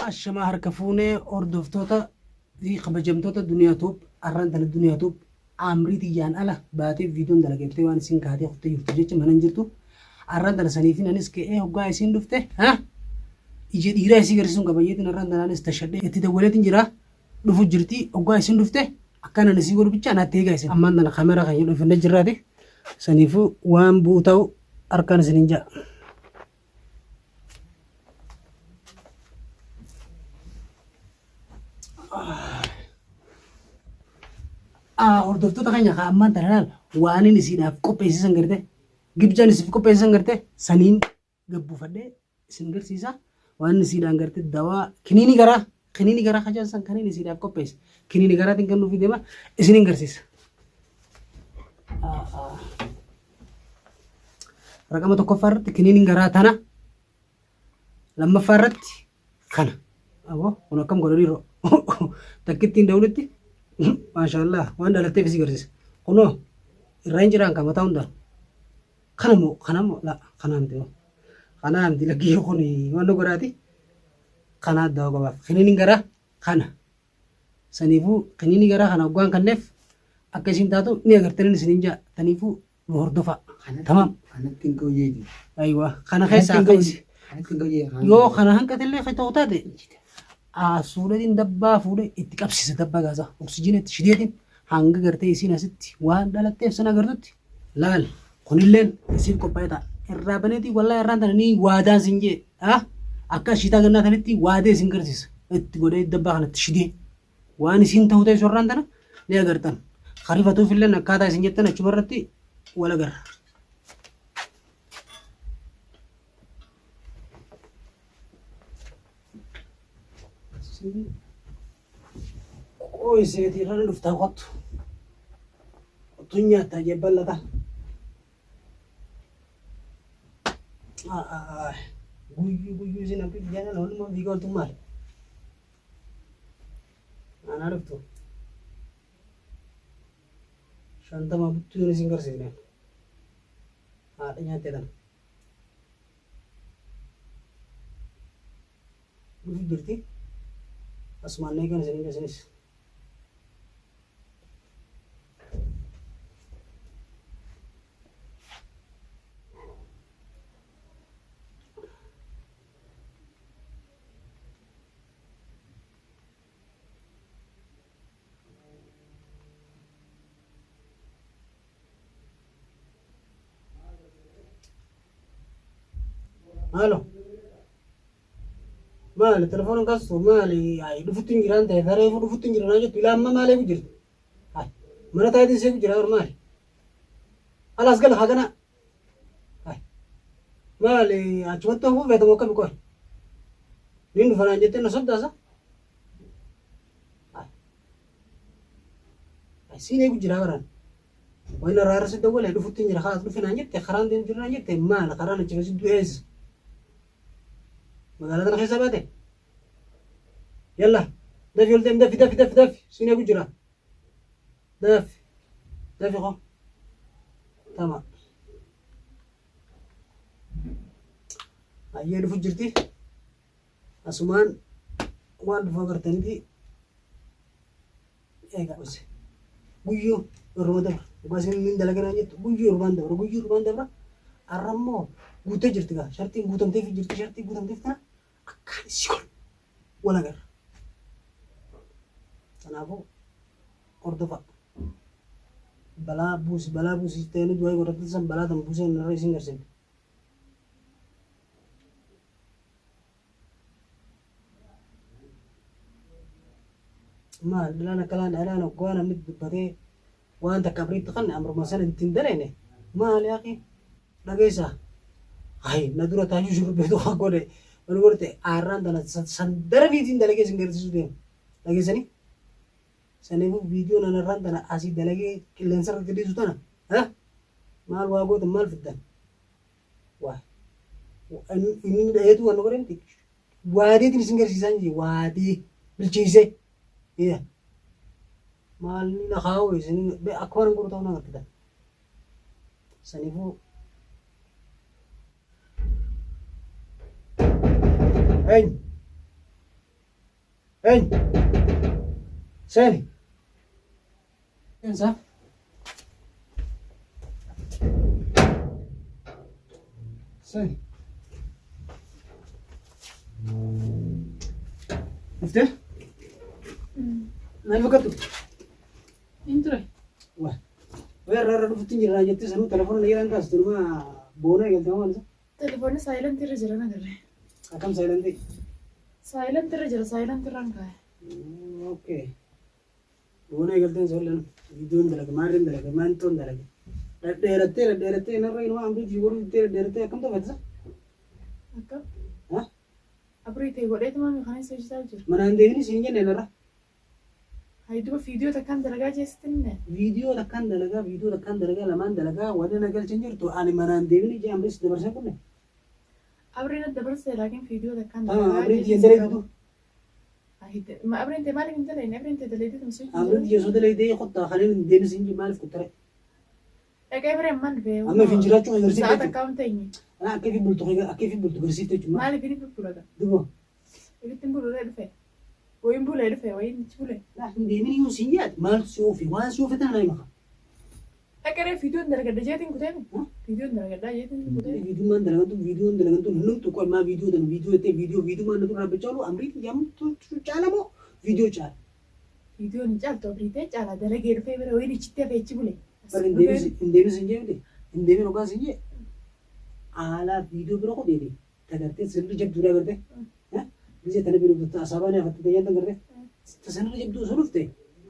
Ashamaa harka fuunee hordoftoota fi kabajamtoota Duniyaa Tube arraan tana Duniyaa Tube amrii tiyyaan ala baatee viidiyoon dalageeftee waan isin kaatee kuttee jirtu jecha mana hin jirtu arraan tana saniifin anis ka'ee hoggaa isiin dhufte ha ija dhiiraa isii garsiisuun qaba jeetiin arraan tana anis tashadhee itti dawwaleetiin jira dhufu jirti hoggaa isiin dhufte akkaan ani isii godhu bicha anaatti eegaa isin ammaan tana kameraa kan jedhu finne jirraati saniifuu waan bu'u ta'u harkaan isin hin ja'a. Hordoftoota keenya kaa ammaan tana laal waanin isiidhaaf qopheessisan garte gibjaan isiif qopheessisan garte saniin gabbuufadhee isin garsiisa waan isiidhaan garte dawaa kiniinii garaa kiniinii garaa kajaan san kaniin isiidhaaf qopheesse kiniinii garaatiin kan nuuf deema isinin garsiisa. Raqama tokkoffaa irratti kiniiniin garaa tana lammaffaa irratti kana. Aboo kun akkam godha dhiiroo takkittiin da'uunitti maashaallah waan dhalatteef si garsiisa. Kunoo irraa hin jiraan kan mataa hundaan. Kana moo kana moo la kanaa miti moo kanaa miti lakkii kun waan godhaati kanaa da'oo qabaaf kiniiniin garaa kana. Saniifuu kiniinii garaa kana hoggaan kanneef akka isiin taatu ni agartaniin isiniin ja'a. Taniifuu nu hordofaa. Tamaam. Kanatti hin ga'u jechuudha. Aywa. Kana keessaa akka isi Kanatti hin ga'u jechuudha. yoo kana hanqatellee kan ta'u taate suudhatiin dabbaa fuudhee itti qabsiisa dabbaa gaasaa oksijiina itti shideetiin hanga gartee isiin asitti waan dhalatteef sana agartutti laal kunilleen isiif qophaa'ee ta'a. Irraa baneetii wallaahi irraan tana ni waadaan sin jee akka ashiitaa gannaa tanitti waadee isin garsiisa. Itti godhee dabbaa kanatti shidee waan isiin ta'u ta'e sorraan tana ni agartan. Karifatuuf illee akkaataa isin jettan achuma irratti wal agarra. Qooyiseetii irra dhuftaa kottu. Kottu nyaattaa jee bal'ata. Guyyuu guyyuu isin akka jijjaanan oolmaa fiigaa ooltu maali? Anaa dhuftu. 50 buttuu yoon isin garsiifne. Haadha nyaattee tana. Dhufu jirti. Asumaan eegan isin isinis. Halo. Maali telefoona kaastu maali dhufutti hin jiraan ta'e reefu dhufutti hin jiraan jettu ilaa amma maal eegu jirti? Mana taayitiin seeku jira bar maali? Alaas gala haa ganaa. Maali achumatti hafuu feetamu akkami qoy? Niin dhufa naan jettee na sobdaasa? Siin eegu jira baraan. Wayna irraa irra si dawwalee dhufutti hin jira kaas dhufe naan jette karaan deemu jira naan jette maal karaan achi si du'eessa. Magaalaa tana keessa baate? Yalla dafi ol deem dafi dafi dafi dafi siin eegu jira. Dafi dafi koo. Tama. Ayyee dhufu jirti. Asumaan waan dhufu agartaniiti eegaa dhuse. Guyyuu irruma dabra. Dhugaa isin hin dalaganaa jettu guyyuu irrumaan dabra guyyuu irrumaan dabra. Har'a immoo guuttee jirti gaa shartiin guutamteef jirti shartii guutamteef tana akkaan isii godhu wal agarra. Kanaafuu hordofaa. Balaa buusi balaa buusi ta'anii du'aa godhatan san balaa tan buusee irra isin garsiifne. Maal dhalaan akkanaa dhalaan hoggaa namni dubbatee waan takka abriitti kanne amruma sana itti hin daleene maali akhi dhageessa hay na dura taajuu shurrubbeetu waa godhe wani godhate aarraan tana san daraniitiin dalagee isin garsiisuu deema dhageessanii saniifuu viidiyoon anarraan tana asii dalagee qilleensa irratti dhiisu tana maal waa gootan maal fiddan Waa inni dhaheetu waan godhe miti. Waadeetiin isin garsiisaa hin jiru. Waadee bilcheessee. Iya. Maal inni na kaa'u isin akka waan godhu ta'uu na argitan. Saniifuu. Eenyu? Eenyu? Seeni. Seensaa. Seeni. Dhuftee? Maal fakkaattu? Hin ture. Waa. Waa irra irra dhufutti hin jirraa jettee sanuu telefoona na jedhan kaastu numa boona eegalte maal isa? Telefoonni saayilantii irra jira nagarre. Akkam saayilantii? Saayilantii irra jira saayilantii irraan kaa'e. Okay. Boona eegalteen soollan viidiyoon dalaga maarreen dalaga maantoon dalaga. Dhadheerattee dhadheerattee narra inuma amrii fi warri jettee dhadheerattee akkam ta'u Akkam? Ha? Abrii ta'e godheetu maami kana isa hojjetaa jira. Manaan deemini siin jenne narra. Hayi duba viidiyoo takkaan dalagaa jeessitti hinne. Viidiyoo takkaan dalagaa viidiyoo takkaan dalagaa lamaan dalagaa wanni na galchin jirtu ani manaan deemini jee amris dabarsee kunne. Abrii na dabarsee laakiin viidiyoo takkaan Tamam dalagaa amrii jeessitti tiyyan dalagitu. Ma abriin ta'e maaliif hin dalagne? Abriin ta'e dalageetu misoo Amrii tiyya soo dalagdee kottaa kanneen hin deemin siin maaliif kuttare? Dhaqee biree ammaan dhufee. Amma ifin jiraachuu kan agarsiifte Sa'a jechuudha. takkaa hin teenye. Ana akka ifin bultu akka ifin bultu agarsiifte jechuudha. Maaliif inni bulbulaga? Duba. Ibitti hin bululee dhufe. Wayiin bulee dhufe wayiin ichi bulee. Laa hin deemin yoo siin jaate maaltu si oofe waan si oofe tana naa hima. Dhaqee viidiyoon dalagadha jeetiin kuteemi. Viidiyoon dalagadha jeetiin kuteemi. Viidiyoomaan dalagantu viidiyoon dalagantu hin dhumtu qoy maa viidiyoo tan viidiyoo jettee viidiyoo viidiyoomaan nu dura dhaabbachaa oolu amrii yamtu caala moo viidiyoo caala. Viidiyoon hin caaltu abriitee caala dalagee dhufee bira wayiin ichitti hafee ichi bule. Bar hin deemin hin deemin siin jee miti hin deemin hoggaa siin jee aalaa viidiyoo bira qoteeti tagartee sirri jabduudha gartee. Gisee tana bira dhufte asaabaa ni hafatte tayyaan tan gartee. Sanirra jabduu osoo dhufte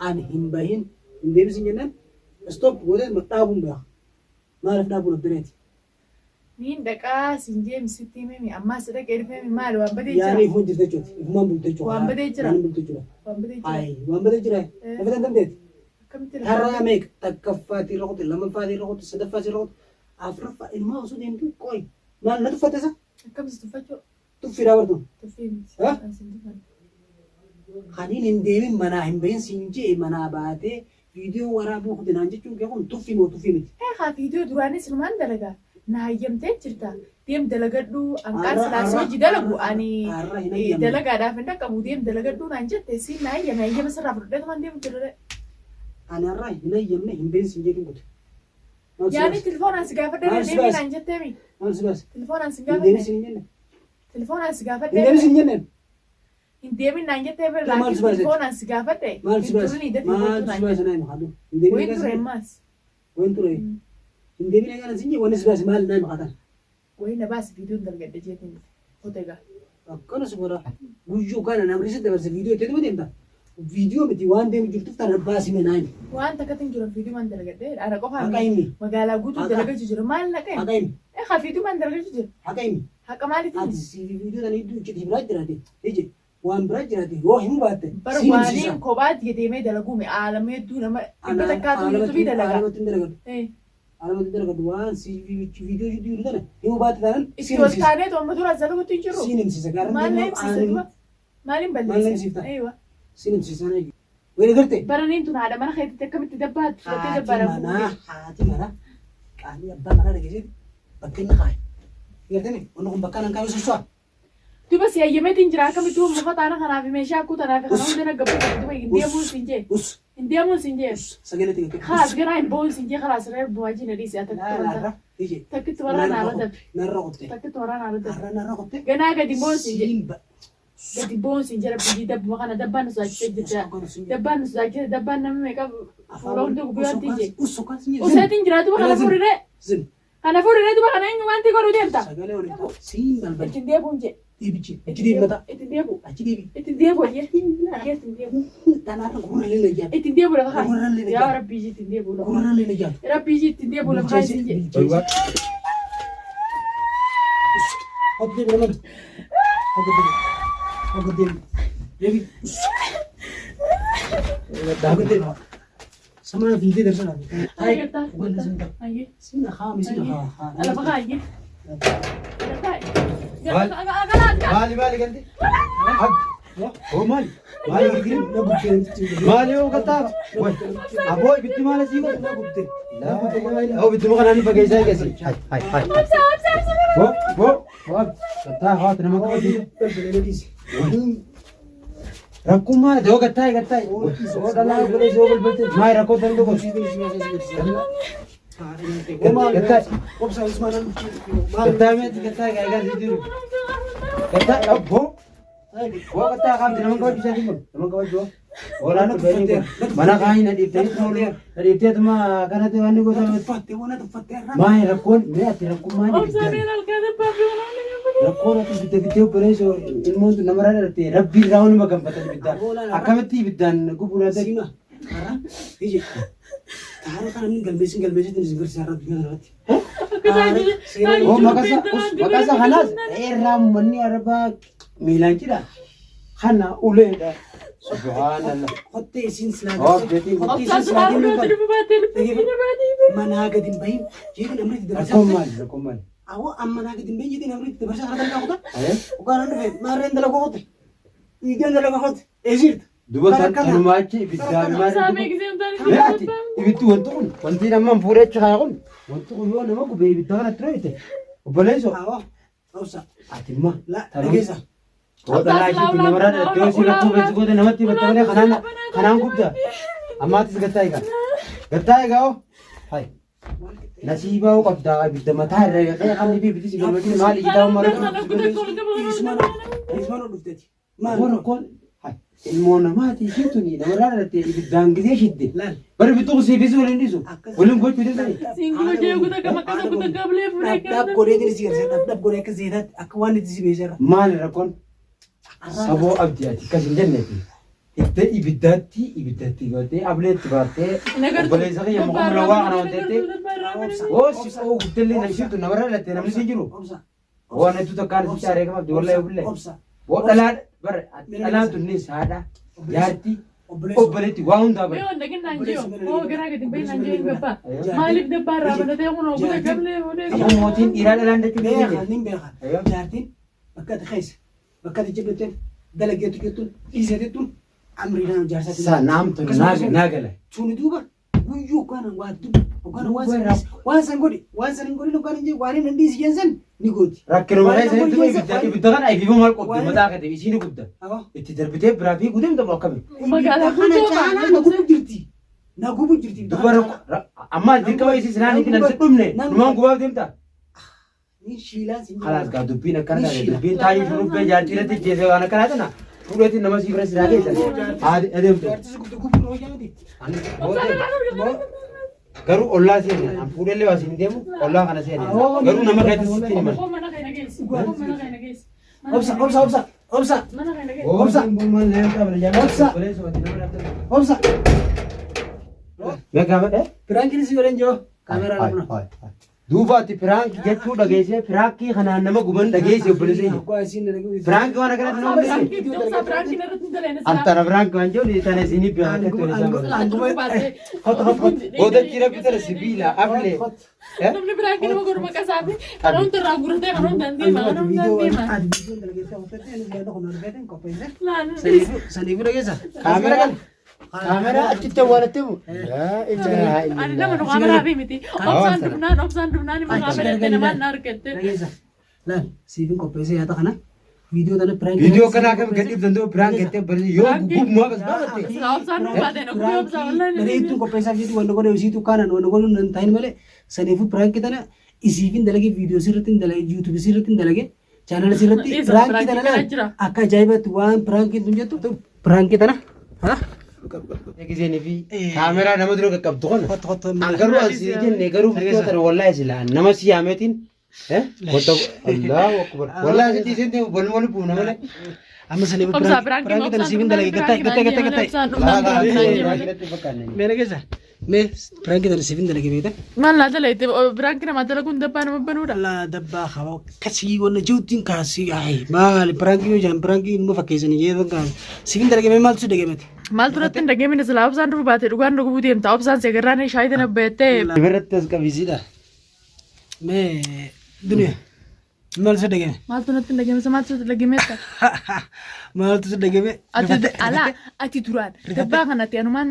ani hin bahin hin deemin siin jennaan stop gootee dhaabuun beeka. Maaliif dhaabuu dhabdaneeti? Niin dhaqaa siin jee sitti himemi ammaas dhaqee dhufeemi maali waan badee jira. Yaani ifuun jirte jechuuti. Ifumaan bulte jechuudha. Waan badee jira. Waan bulte jechuudha. Waan badee jira. Ayi waan badee jira. Lafa tan dandeeti. Akkamitti Tarraa meeqa takkaffaatii irra qote lammaffaatii irra qote sadaffaatii irra qote afuraffaa ilmaa osoo deemtu qoy maal na tuffatte isa Akkamitti tuffachuu? tuffiidhaa bartu. Tuffii miti. Ha? Kan siin tuffanne. Kaniin hin deemin manaa hin bahin siin jee manaa baatee viidiyoo waraabuu kutinaan jechuun kee kun tuffii moo tuffii miti. Haa viidiyoo duraanis numaan dalagaa. Na hayyamtee jirta. Deem dalagadhu anqaan silaas hojii dalagu ani Har'a hin hayyamne. dalagaadhaaf hin dhaqqabu deem dalagadhu naan jette siin na hayyame hayyama sirraa fudhadheetumaan deemu jirre. Ani har'a hin hayyamne hin bahin siin jeetiin kute. Maal si Yaani baase? telefoonaan si gaafadhe Maal si deemii baase? naan jetteemi. Maal si baase? Telefoonaan si Hin deemin gaafadhe. siin hin jenne. Telefoonaan si Hin gaafadhe. deemin siin hin jenne. Hin deemin naan jettee bira Maal si laakiin baase? telefoonaan si gaafadhe. Maal si Hin baase? turinii dafii Maal gochuu si naan baase jette. naa hima haadhu. Hin deemin Wayiin egaa ture siin ammaas. wayin ture. Hin deemin egaa siin jee wanni si baase maal naa hima haadhan. Wayiin na baase viidiyoon dalagadhe jeetiin dhufe. Kote egaa. Akkana si godha. Guyyuu kana namni si dabarse viidiyoo itti deemu deemta. Viidiyoo miti waan deemu jirtuuf tana baasi mee naa himi. Waan takkatti hin jiru viidiyoo maan dalagadhe. Ana qofaa Haqa miti. himi. Magaalaa guutuu Haqa. dalagachuu jira. Maal naqee? Haqa himi. Haa viidiyoo maan dalagachuu jira. Haqa himi. Haqa maaliitiin? Ati si viidiyoo tana hedduu iccitii biraa jiraate. Ije waan biraa jiraate yoo himuu baatte Bar siin himsiisa. waaniin kophaatti deemee dalaguume aalamee hedduu nama dhibba takkaatu yuutuubii dalagaa. Aalamatti hin dalagadhu. Aalamatti hin dalagadhu waan si viidiyoo jidduu jiru tana himuu baatte taanaan Itti siin ol himsiisa. taanee amma dura dalaguutti hin jiru. Siin himsiisa. Gaarran Maal na deemaa himsiisa aanan duba? Maaliin Maal na balleessa? himsiifta? Eeywa. Siin himsiisa na jechuudha. Wayii garte. Baraniin tun haadha mana keetitti akkamitti dabbaatti fudhattee Haati dabbaadhaan manaa fuutee. haati manaa qaalii abbaa manaa dhageessee bakka inni kaaye. Gartee wanni kun bakka nan kaayu sosso'a. Duba si hayyameetiin jira akkamitti muka taana kanaaf meeshaa akkuu tanaaf kana hunda na gabbuu kana duba hin deemuun siin jee. Us Hin deemuun siin jee. us sagalee xiqqoo. Khaas ganaa hin bo'uun siin jee khalaas reer bu'aa na dhiisi ati Laa laarra ije. Takkitti waraana haala dabbe. Narra qotte. Takkitti waraana haala dabbe. Har'a narra qotte. Ganaa gadi bo'uun siin jee. Siin ba. Gadi bo'uun siin jee rabbi dabbuma kana dabbaan nu sodaachisee jirta. Dabbaan nu sodaachisee dabbaan nama meeqa fuula hunda gubbaatti jee. Us kan siin jee. Useetiin jira duba kana fuudhiree. Zim. Kana fuudhiree duba kana eenyu wanti godhu deemta. Sagalee waliin ta'u. Siin balbal. Ittiin deebi'uun jee. Deebichi. Achi deebi mataa. Ittiin deebi'u. Achi deebi. Ittiin deebi'u ayyee. Ayyee ittiin deebi'u. Tanaarra gurra illee na jaatu. Ittiin deebi'u lafa Gurra kaasi. illee na Yaa jaatu. Rabbii ittiin deebi'u lafa. Gurra illee na jaatu. Rabbii ittiin deebi'u lafa kaasi jee. Bilcheesse. Hop deebi nama. Hop deebi. Hop deebi. Deebi. Hop deebi. Samaa fiigee darsana. Ayyee taa. Wanni sun ta'a. Ayyee. Siin haa misiin haa haa. Lafa kaayye. Maali maali galti? Hoo maali? Maali galti? Na gubdee. Maali yoo galtaa? Wai. Aboo ibitti maal asii godhu? Na gubdee. Hoo ibitti muka naannoo fageessaa eegasi. Hai hai hai. Boo boo. Galtaa hawaati nama qabatu. Balbala dhiisi. Rakkoon maali? Yoo gattaa'e gattaa'e. Yoo dhalaa godhee yoo balbalte maali rakkoo tan dhugu? Gattaa'e. Gattaa'e meeti gattaa'e gaagaa si jiru. Gattaa'e abboo. Waa gattaa'e qaamti nama qabachuu isaatiin kun nama qabachuu. Olaanaa tuffatee mana kaanii na dhiiftee na dhiiftee tuma kanatti waan ni gosa. Maali rakkoon mee ati rakkoon maali? Obsaa mee halkan dabbaa fi waan Rakkoon ati ibidda fiddee obboleessoo ilmoon tun namarraa dhalatte rabbii irraa wanuma ganfatan ibiddaan. Akkamitti ibiddaan gubuu laata? Sima, har'a, ije, taara kana inni galmeessin galmeessitti isin garsiisa har'a addunyaa kanarratti. Oo maqasa maqasa kanaas irraa manni arabaa miilaan jira. Kana uleedha. Subhaanallah. Kottee isin silaa Oh, jetiin. kottee Obsaa isin silaa sumaa deemuu dhufee qabdu. lubbuu baatee lubbuu baatee. Manaa gadi hin bahin jeetiin amritti dabarsaa. Rakkoon maali? Rakkoon maali? Awwa amma manaa gadi hin bahin jeetiin amritti dabarsaa karaa dalgaa kutaa. Ayee. Dhugaan dhufe maarreen dalagoo kotte. Dhiigaan dalagoo kotte. Eesiirta. Duba tanumaa achi ibiddaan Obsaa maal? mee gisee humtaan Mee ati ibiddi wanti kun wanti amma fuudhee achi kaa'e kun wanti kun yoo nama gube ibidda kanatti dhooyte obboleessoo Awwa. Obsa. ati imma La dhageessa. Yoo dhalaa ishiitti namarraa dhalatte yoo isii rakkoo beektu goote namatti himatta malee kanaan kanaan gubda. Ammaatis gattaa egaa. Gattaa egaa hoo. Hai. Nasiibaa hoo qabdaa ibidda mataa irra eegatee kan dhibii ibiddi si galmatiin maal ijjitaa umma rakkoo. Ismaan dhufteeti. Maal rakkoon hai. Ilmoo namaati ishiin tuni namarraa dhalatte ibiddaan gisee shidde. Laal. Bari bittuu siifis waliin dhiisu. Waliin gochuu danda'e. Singoo jee kutaa kama kasa kutaa qablee fuudhee Dhab godheetiin si garsiisa. Dhab dhab godhee akka zeetaatti akka waan itti si beeksisa. Maali rakkoon? Saboo abdii ati akkas hin jenneeti. Hidda ibiddaatti ibiddatti galtee ableetti baattee obboleessa kiyya muka waa kana wanteettee hoo si oo guddallee namsiiftu namarra dhalatte namni si jiru. Obsa. Waan hedduu takkaan sitti aaree qaba abdii wallahi billee. Obsa. Hoo dhalaa bara dhalaan tunnis haadha jaartii obboleetti waa hundaa Mee bara. wanta kennaan jiru hoo garaa gadi bahin naan jiru gabbaa maaliif dabbaa irraa banatee kun hoo kutaa qablee fuudhee. Ammoo mootiin dhiiraa dhalaan dachuu Beekan dandeenya. nin beekan. Jaartiin bakka ati keessa bakka ati jirtutti dalageetu jettuun dhiiseetuttuun amriidhaan jaarsaatti. Sa naamtu naa gala. Tuni duuba guyyuu hoggaan waa dubbi hoggaan waan san waan san godhi waan san hin godhin hoggaan hin jedhu waan hin dhiisi jeen san ni gooti. Rakkinuma keessa hedduu ibidda ibidda kana ififuu maal qobdi mataa keetiif isiin gudda. Itti darbitee biraa fi guutuu hin akkami. Magaalaa Kana guutuu caalaa na gubu jirti. Na gubu jirti. Duba rakkoo amma dirqama isii sinaan hin si dhumne numaan gubaaf deemta. Ni shiilaan sin Kalaas gaa dubbiin akkana taate dubbiin taayii shurrubbee jaartii irratti jeesee waan akkanaa tana fuudheetiin nama sii bira silaa keessa adeemtu. Jaartii si gubdu gubu hojii miti. Garuu ollaa seene an fuudhellee waa siin deemu ollaa kana seene garuu nama keetti sitti himan. Hoo mana kana geessi. Hoo mana kana geessi. Obsa obsa obsa obsa Mana kana geessi. Obsa. Obsa. Obsa. Mee gaafadhe? Piraankiin si godhan jiru. Kaameraa lafna. Duuba ati piraank jechuu dhageessee piraankii kanaan nama guban dhageesse obboleessa keenya. Akkoo asiin na dhaguu. Piraankii waan akkanatti nama dhageesse. Obsaa piraankiin irratti hin dalagne silaa. Antara piraank waan jedhu tana isinii biraa akka tole isaan godhan. Gootachi rabbi tana sibiila ablee. Namni piraankiin nama godhu maqaa isaa fi kana hunda irraa guuratee kana hunda hin deema kana hunda hin deema. Saniifuu dhageessa. Kaameraa kaameraa achitti awwaalattee mu. Laa ilaaha Ani nama nu illallah. kaameraa fi miti. Obsaan dhufnaan obsaan dhufnaan immoo kaameraa itti namaan na argatte. Dhageessa. Laal siifin qopheessee yaada kana viidiyoo tana piraank. Viidiyoo kana akkam gad dhiiftan danda'u piraank jettee barreesse yoo gubmaa bas baafatte. Silaa obsaan nu baate na gubee obsaa wallahi. Bareedduu qopheessaa jirtu wanta godhe isiitu kaanan wanta godhu nan ta'in malee saniifuu piraank tana isiifin dalage viidiyoo sirriitti dalage yuutuubii sirriitti dalage chaanala sirriitti Dhiisa, piraankii tana piraankii kana laal jira. akka ajaa'ibaatti waan piraankiin tun jettu piraankii tana ha Giseenii fi kaameraa nama dura qaqqabdu kana. Kottu kottu An garuu an sii jenne garuu viidiyoo tana wallahi sila nama si yaameetiin wanta Allahu akbar wallahi si dhiiseen deemu wal wal buuna malee. Amma saniifuu Obsaa piraankiin piraankii tana obsaan siifin dalage dhufnaan gattee gattee gattee gattee. obsaan dhufnaan piraankiin malee. Mee dhageessa mee piraankii tana siifin dalage beekta. Maal naa dalaite piraankiin namaa dalaguun dabbaa nama banuudha. Laa dabbaa qaba kasii wanna jiruutiin kaasii ayi maali piraankii yoo jedhan piraankii immoo fakkeessanii jedhan kaasi siifin dalage mee maaltu si dhagee Maal turatti hin dhageemine silaa obsaan dhufu baate dhugaan dhuguu deemta obsaan seegarraan shaayii tana beettee. Biratti as qabisiidha. Mee duniyaa. Maal si dhagame? Maaltu natti hin dhagame? Maaltu sitti dhagameetta? Maaltu si dhagame? Ati alaa ati duraan dabbaa kanatti anumaan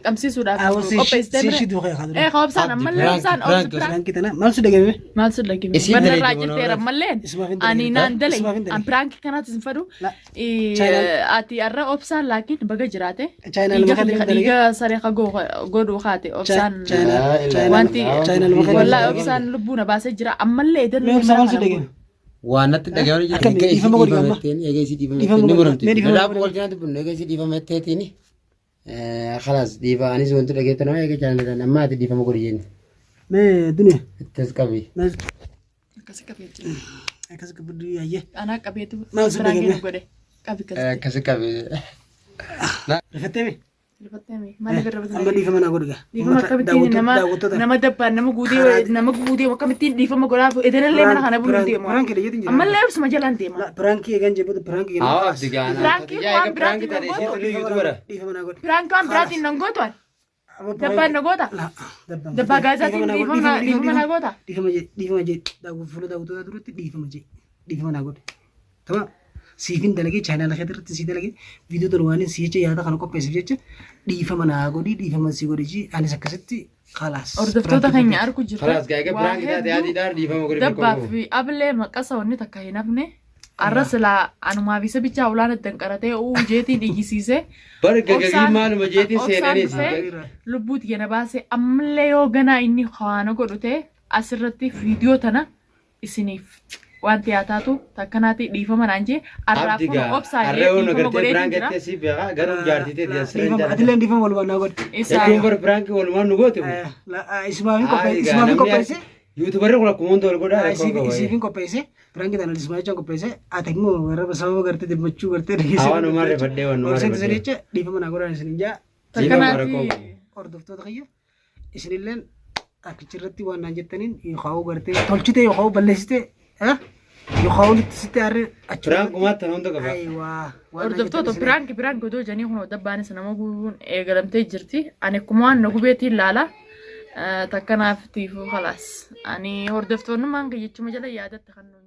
qabsiisuudhaaf qopheessitee Si bire. shitu kee kadura. Eh obsaan ammallee obsaan obsi biraan. Piraanki tana maal si dhagame? Maal si dhagame? Isiin Barra dalagde irraa moo jirteera nama ammallee. Isumaaf hin dalagin. Ani naan dalai. Isumaaf hin dalagin. An piraankii kanaatti sin fedhu. La. Chaayinaan- Ati har'a obsaan laakiin baga jiraate. Chaayinaan Dhiiga lama kiyya kan dalage. dhiiga saree ka godhu kaate obsaan. Chaayinaan Wanti Chaayinaan lama kan wallahi dalage. obsaan lubbuu na baasee jira ammallee edan Mee obsaan maal si dhagame? Waan natti dhaga'amu jira. Akkami? Eega isii Dhiifama godhi amma. dhiifametteen, eega isii Dhiifama dhiifametteen ni godhi. muramti. Mee dhiifama Lolaaf godhi. wal jinaatti bunnu eega isii dhiifametteetiin khalaas dhiifa anis wanti dhageettan nama eega jaalladhan amma ati dhiifama godhi jenni. Mee duniya. Ittas qabi. Mee Akkasi qabee jira. akkas qabdu yaayyee. Anaa qabeetu Maal si biraan dhagame? kennu godhe. Qabi akkasitti. Akkasi qabi. Rifattee mee? Rifattee mee? Maaliif irra Amma dhiifama naa godhi gaa. Dhiifama akkamittiin nama Daawwattoota. nama dabbaan nama guutee nama guutee akkamittiin dhiifama godhaaf edanallee mana kana buluu deema. Piraankii dhageetiin jira. Ammallee ibsuma jalaan deema. Piraankii eegan jechuudha piraankii eegan. Haa abdi gaana. Piraankii waan biraatiin nan gootu. Dhiifama naa godhi. Piraankii waan biraatiin nan gootu ani. Dabbaan na goota. Dabbaa gaazaatiin dhiifama na goota. Dhiifama jee dhiifama jee daawwatu fuula daawwattoota duratti dhiifama jee dhiifama naa godhi. Tamam. Siifin dalagee chaayinaa kee irratti sii dalagee viidiyoo tana waan si jecha yaada kana qopheessuuf jecha dhiifama naa godhi dhiifama si godhi jee anis akkasitti khalaas. Hordoftoota keenya argu jirra. Khalaas gaa eega piraankii taate adiidhaan dhiifama godhi. Dabbaa fi ablee maqasa wanni takka hin hafne. Arra silaa anumaa fi sabichaa ulaan addan qaratee uu jeetiin iyyisiisee. Bar gagagii maaluma jeetiin Obsaan seenanis. dhufee lubbuu tiyya na baase ammallee yoo ganaa inni kawaana godhu ta'e asirratti viidiyoo tana isiniif waan tiyaataatu takkanaati dhiifama naan jee arraaf Abdi kun gaa obsaa jee harree hunda dhiifama gartee godhee piraankii jira. ettee si beekaa garuu jaartii ta'e asirra hin jaalladha. Atilleen dhiifama walumaan naa godhi. Isaa Jechuun bar piraankii walumaan nu goote. Isumaafin qopheesse. Isumaafin qopheesse. Yuutubarri kun akkuma hunda wal godhaa rakkoo qaba. Isiifin qopheesse. Piraankii tana isumaa jecha qopheesse. Ati immoo warra sababa gartee gammachuu gartee dhageesse. Hawaan uumaa rifadhee waan uumaa Horseetti rifadhee. jecha dhiifama naa godhaan isin jaa Dhiifama rakkoo takkanaati. qaba. hordoftoota kiyya isinilleen akkichirratti waan naan jettaniin yookaan gartee tolchite yookaan balleessite yookaan itti sitti aarree achi. Piraankumaatti tan hunda qaba. Ayiwaa. Hordoftoota piraanki piraanki odoo jedhanii kun dabbaanis nama gubuun eegalamtee jirti. Ani akkuma waan na gubeetiin laala. Takkanaaf tiifuu khalaas. Ani hordoftoonni maan jechuma jala yaadatta kan nuun.